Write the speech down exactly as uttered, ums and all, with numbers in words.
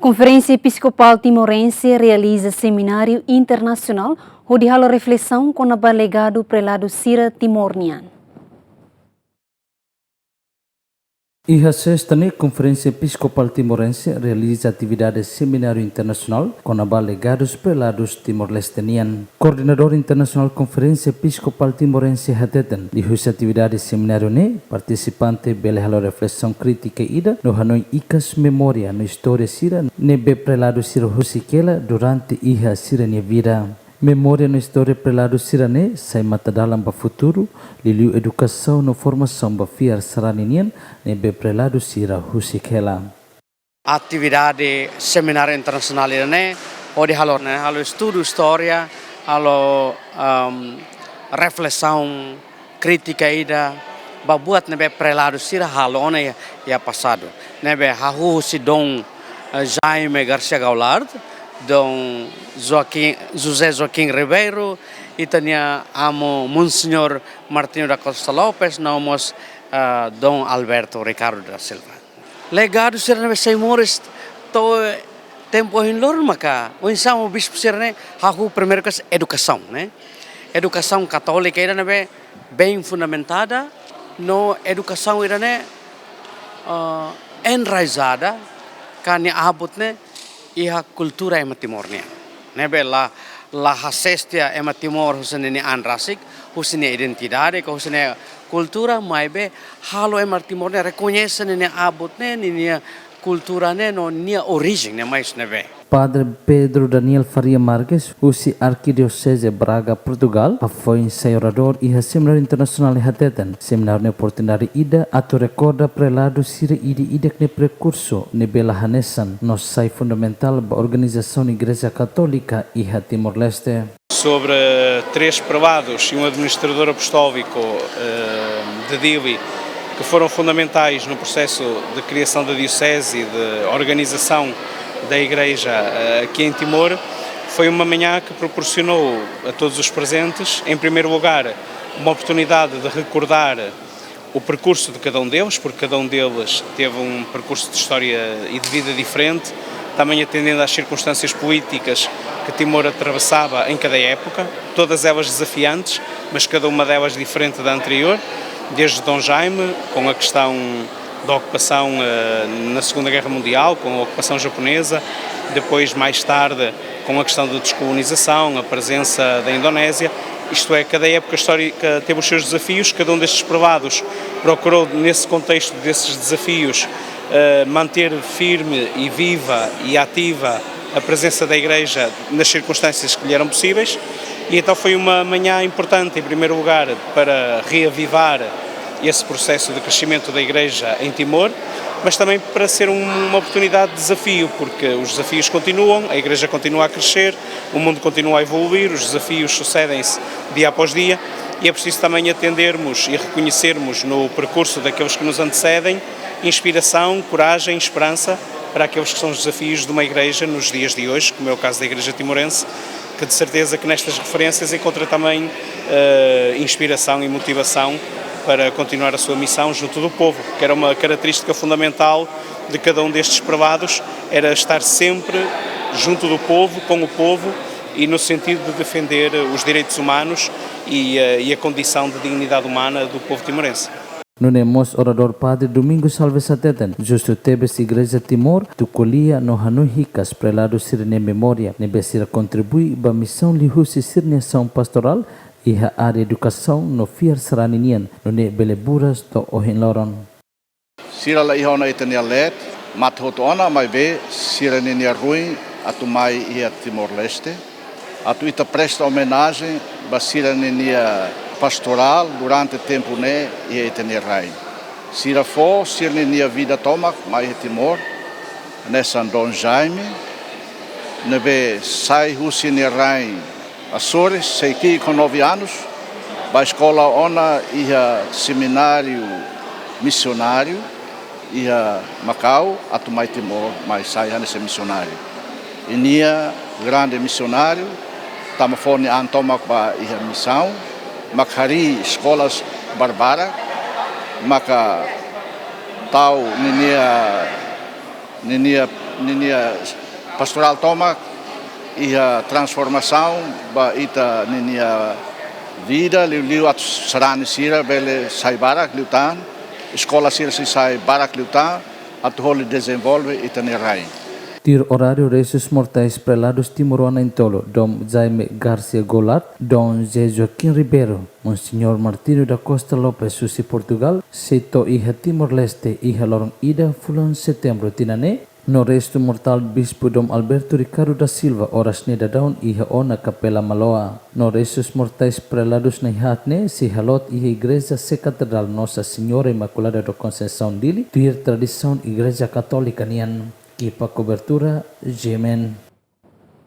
Konferénsia Episkopál Timorense realiza semináriu internasionál hodi halo reflesaun kona-ba legadu preladu sira Timor nian. Iha sesta ne'e, Konferénsia Episkopál Timorense realiza atividade semináriu internasionál kona-ba legadus preladus Timor-Leste nian. Koordenadór Internasionál Konferénsia Episkopál Timorense hateten, liuhusi atividade semináriu ne'e, partisipante bele halo reflesaun krítika ida no hanoin hikas memória no istória sira ne'ebé preladu sira husik hela durante iha sira-nia vida. Memória no istória preladu sira-ne'e sai matadalan ba futuru, liuliu edukasaun no formasaun ba fiar sarani nian ne'ebé preladu sira husik hela. Atividade semináriu internasionál ida-ne'e hodi halo ne'e, halo estudu istória, halo, ehm, reflesaun krítika ida ba buat ne'ebé preladu sira halo ona iha, iha pasadu. Ne'ebé hahú husi Dom, eh, Jaime Garcia Goulart, Dom Joaquim, José Joaquim Ribeiro, ita-nia amu Monseñór Martinho da Costa Lopes, no mós, eh, Dom Alberto Ricardo da Silva. Legadu sira ne'ebé sei moris to'o tempu ohin loron maka, oinsá mak bispu sira-ne'e hahú primeiru kedas edukasaun, ne'e. Edukasaun katólika ida ne'ebé bem fundamentada, no edukasaun ida-ne'e, ah, enraizada, ka nia abut ne'e iha kultura ema Timor nian. Ne'ebé la, la hasees tiha ema Timor husi ninia an rasik, husi nia identidade, ka husi nia kultura, maibé halo ema Timor ne'e rekoñese ninia abut ne'e, ninia kultura ne'e, no nia orijen ne'e mai husi ne'ebé. Padre Pedro Daniel Faria Marques, husi Arkidioseze Braga, Portugal, hafoin sai oradór iha semináriu internasionál ne'e hateten, semináriu ne'e oportunidade ida atu rekorda preladu sira ida-idak nia perkursu ne'ebé la hanesan, no sai fundamentál ba organizasaun Igreja Katólika iha Timor-Leste. Sobre três prelados e um administrador apostólico, eh, de Dili, que foram fundamentais no processo de criação da diocese e de organização da igreja, eh, aqui em Timor, foi uma manhã que proporcionou a todos os presentes, em primeiro lugar, uma oportunidade de recordar o percurso de cada um deles, porque cada um deles teve um percurso de história e de vida diferente, também atendendo às circunstâncias políticas que Timor atravessava em cada época, todas elas desafiantes, mas cada uma delas diferente da anterior, desde Dom Jaime, com a questão da ocupação, eh, na Segunda Guerra Mundial, com a ocupação japonesa, depois, mais tarde, com a questão da descolonização, a presença da Indonésia, isto é, cada época histórica teve os seus desafios, cada um destes prelados procurou, nesse contexto desses desafios, eh, manter firme e viva e ativa a presença da Igreja nas circunstâncias que lhe eram possíveis. E então foi uma manhã importante, em primeiro lugar, para reavivar esse processo de crescimento da Igreja em Timor, mas também para ser um, uma oportunidade de desafio, porque os desafios continuam, a Igreja continua a crescer, o mundo continua a evoluir, os desafios sucedem-se dia após dia, e é preciso também atendermos e reconhecermos no percurso daqueles que nos antecedem inspiração, coragem, esperança para aqueles que são os desafios de uma igreja nos dias de hoje, como é o caso da Igreja Timorense, que de certeza que nestas referências encontra também, eh, inspiração e motivação para continuar a sua missão junto do povo, que era uma característica fundamental de cada um destes prelados, era estar sempre junto do povo, com o povo e no sentido de defender os direitos humanos e, eh, e a condição de dignidade humana do povo timorense. Nune'e mós oradór Padre Domingos Alves hateten, justu tebes Igreja Timor atu ko'alia no hanoin hikas preladu sira-nia memória, ne'ebé sira kontribui ba misaun liuhusi sira-nia asaun pastorál iha área edukasaun no fiar sarani nian, nune'e bele buras to'o ohin loron. Sira la iha ona ita-nia leet, mate hotu ona, maibé sira-nia ruin atu mai iha Timor-Leste, atu ita presta omenajen ba sira-nia pastorál durante tempu ne'e iha ita-nia rain. Sira fó sira-nia vida tomak mai iha Timor, hanesan Dom Jaime, ne'ebé sai husi nia rain Açores, sei ki'ik ho nove anos, bá eskola ona iha semináriu misionáriu iha Macau, atu mai Timor, mai sai hanesan misionáriu. I nia grande misionáriu, tama fó nia an tomak ba iha misaun, mak harii eskolas barbarak, maka tau ninia, ninia Ninia pastorál tomak iha transformasaun ba ita ninia vida, liuliu atu sarani sira bele sai barak liután, eskola sira sei sai barak liután, atu hodi dezenvolve ita-nia rai. Tuir oráriu, restus mortais preladus timoroan na'in-tolu, Dom Jaime Garcia Goulart, Dom José Joaquim Ribeiro, Monseñór Martinho da Costa Lopes husi Portugal, sei to'o iha Timor-Leste iha loron ida fulan Setembru tinan ne'e, no restu mortál Bispu Dom Alberto Ricardo da Silva oras ne'e daudaun iha ona Kapela Maloa. No restus mortais preladus na'in-haat ne'e sei haloot iha Igreja Sé Katedrál Nossa Senhora Imaculada da Conceição Dili, tuir tradisaun Igreja Katólika nian. Ekipa kobertura, G M N.